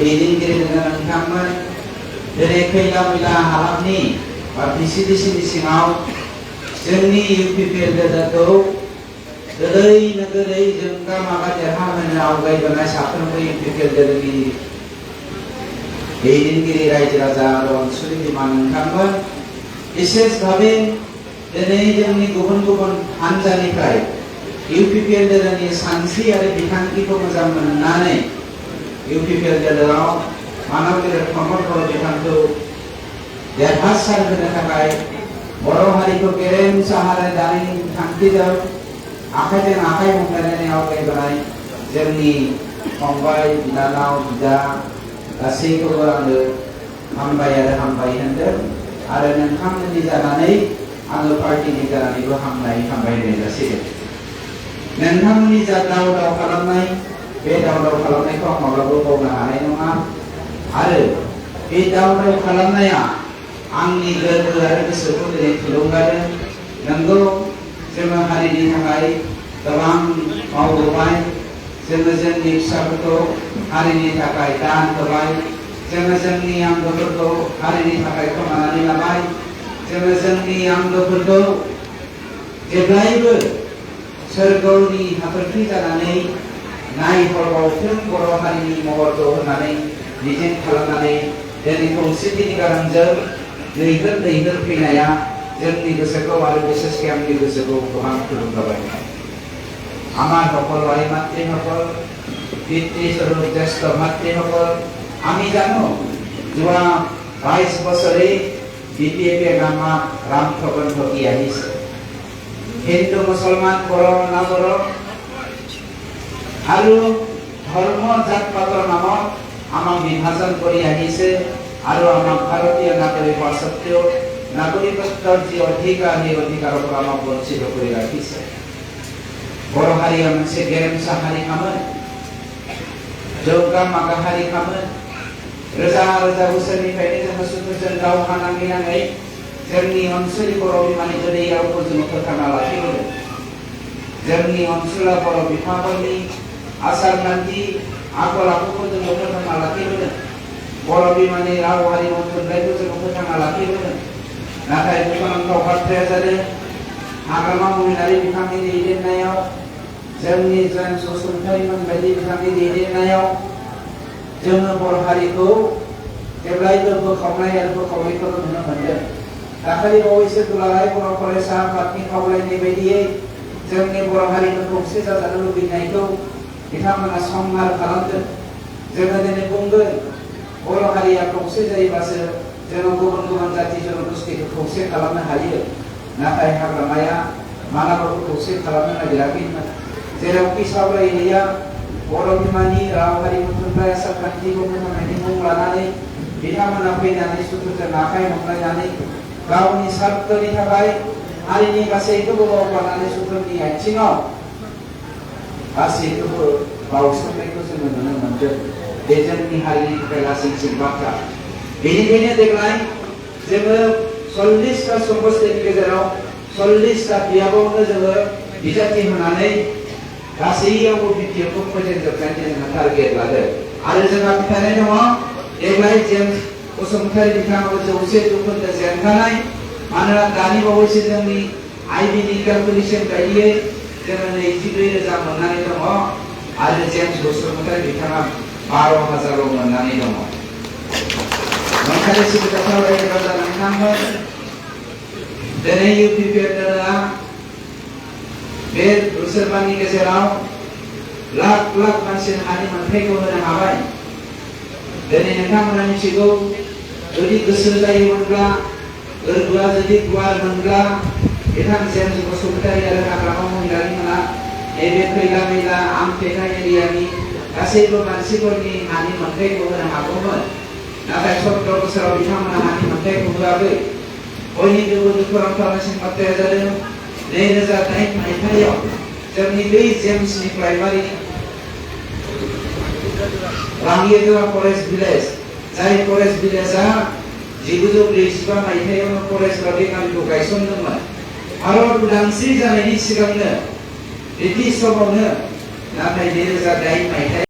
दैदेनगिरि नोंथांमोन दिनै खैला मैला हालामनि बा बिसिडिसिनि सिङाव जोंनि इउपिपिएल दोलोखौ गोदैनो गोदै जों दा माबा देरहाहोनो आवगायबोनाय साफ्रोमबो इउपिपिएल दोलोनि दैदेनगिरि रायजो राजा आरो अनसुलि बिमा नोंथांमोन विशेष भावे दिनै जोंनि गुबुन गुबुन हानजानिफ्राय इउपिपिएल दोलोनि सानस्रि आरो बिथांखिखौ मोजां मोननानै इउपिपिएल दोलोआव मानव गेदेर प्रमद बर' बिथांखौ देरहासार होनो थाखाय बर' हारिखौ गेरेमसा हारि दानायनि थांखिजों आखाइजों आखाइ हमलायनानै आवगायबोनाय जोंनि फंबाय बिनानाव बिदा गासैखौबो आङो हामबाय आरो हामबाय होनदों आरो नोंथांमोननि जानानै आङो पार्टिनि जानानैबो हामबायनाय जासिगोन। नोंथांमोननि जा दाव दाव खालामनाय बे दाव दाव खालामनायखौ आं माब्लाबा बावनो हानाय नङा आरो बे दाव दाव खालामनाया आंनि गोरबो आरो गोसोखौ दिनै थुलुंगादों। नंगौ जोङो हारिनि थाखाय गोबां मावबोबाय, जोङो जोंनि फिसाफोरखौ हारिनि थाखाय दान होबाय, जोङो जोंनि आंगोफोरखौ हारिनि थाखाय खोमानानै लाबाय, जोङो जोंनि आंगोफोरखौ जेब्लायबो सोरगोनि हाथरखि जानानै नायहरबावथों बर' हारिनि महरखौ होननानै मिजिं खालामनानै दिनै खौसेथिनि गारांजों लैहोर फैनाया जोंनि गोसोखौ आरो बिसेसके आंनि गोसोखौ गोबां थुलुंगाबाय। আমার সকল ভাই মাতৃসকল, পিতৃস্বরূপ জ্যেষ্ঠ মাতৃসকল, আমি জানো যোৱা 22 বছৰে বিপিএফে নামত ৰাম ঠগন ঠগি আহিছে। হিন্দু মুছলমান বৰ নামৰ আৰু ধৰ্ম জাত পাতৰ নামত আমাক বিভাজন কৰি আহিছে আৰু আমাক ভাৰতীয় নাগৰিক হোৱা সত্ত্বেও নাগৰিকত্বৰ যি অধিকাৰ সেই অধিকাৰৰ পৰা আমাক বঞ্চিত কৰি ৰাখিছে। बर' हारिया मोनसे गेरेमसा हारिखामोन, जौगा मागा हारिखामोन। रोजा रोजा बोसोरनिफ्रायनो जोङो सुथुरजों दावहा नाङै जोंनि अनसुलि बर' बिमानि गोदै रावखौ जोङो फोथांना लाखिबोदों। जोंनि अनसुला बर' बिफाफोरनि आसार खान्थि आखल आखुखौ जोङो फोथांना लाखिबोदों। बर' बिमानि राव हारिमु थुनलाइखौ जोङो फोथांना लाखिबोदों। नाथाय दुखुनांथाव बाथ्राया जादों हाग्रामा महिलारि बिफाननि दैदेननायाव, जोंनि जेम्स बसुमतारीमोन बायदि बिथांनि दैदेननायाव जोङो बर' हारिखौ जेब्लायबो बोखावनाय आरो बोखावनायखौ नुनो मोनदों। दाखालि बावैसो दुलाराय बर' फरायसा आफादनि खावलायनाय बायदियै जोंनि बर' हारिखौ खौसे जाजानो लुबैनायखौ बिथांमोना संहार खालामदों। जोङो दिनै बुंगोन बर' हारिया खौसे जायोबासो जोङो गुबुन गुबुन जाथि जनगोष्ठीखौ खौसे खालामनो हायो। नाथाय हाग्रामाया मालाबाबो खौसे खालामनो नागिराखैमोन। जेरावखि सावरायनाया बर' बिमानि राव हारिमु थुनलाइ आसार खान्थिखौ फोथांनायनि मुं लानानै बिथांमोना फैनानै सुथुरजों आखाइ हमलायनानै गावनि स्वार्थनि थाखाय हारिनि गासैखौबो बावगारनानै सुथुरनि आथिङाव गासैखौबो बावसोमनायखौ जोङो नुनो मोनदों। बे जोंनि हारिनि थाखाय लासिंसिं बाथ्रा। बेनिखायनो देग्लाय जोङो 40टा समस्थिनि गेजेराव 40टा बियाबावनो जोङो बिजाथि होनानै गासैयावबो बिटिएफखौ फोजोबजोबनायनि जोंहा टारगेट लादों आरो जोंहा फोथायनाय दङ देग्लाय जेम्स बसुमतारी बिथाङाबो 100 जौखोन्दो जेनखानाय। मानोना दानि बावैसो जोंनि आइबिनि केलकुलेसन बायदियै जोङो 22,000 मोननानै दङ आरो जेम्स बसुमतारी बिथाङा 12,000 मोननानै दङ। नंखाय सिबिथायफोर रायजो राजा नोंथांमोन, दिनै इउपिपिएल दोलोआ बे बोसोरबानि गेजेराव लाख लाख मानसिनि हानि मोनथायखौ होनो हाबाय। दिनै नोंथांमोना मिथिगौ जुदि गोसो जायोमोनब्ला, गोरबोआ जुदि गुवारमोनब्ला बिथां जेम्स बसुमतारी आरो हाग्रामा महिलारि मोना नैबे खैला मैला आमथेखा एरियानि गासैबो मानसिफोरनि हानि मोनथायखौ होनो हागौमोन। नाथाय 17 बोसोराव बिथांमोना हानि मोनथायखौ होआखै। बयनिख्रुइबो दुखुनांथावसिन बाथ्राया जादों 2008 मायथाइयाव जोंनि बै जेम्सनि प्राइमारि रांगिया फरेस्ट भिलेज, जाय फरेस्ट भिलेजआ 1945 मायथाइयाव फरेस्ट बे गामिखौ गायसनदोंमोन। भारत उदांस्रि जानायनि सिगांनो ब्रिटिश समावनो, नाथाय 2008 मायथाइ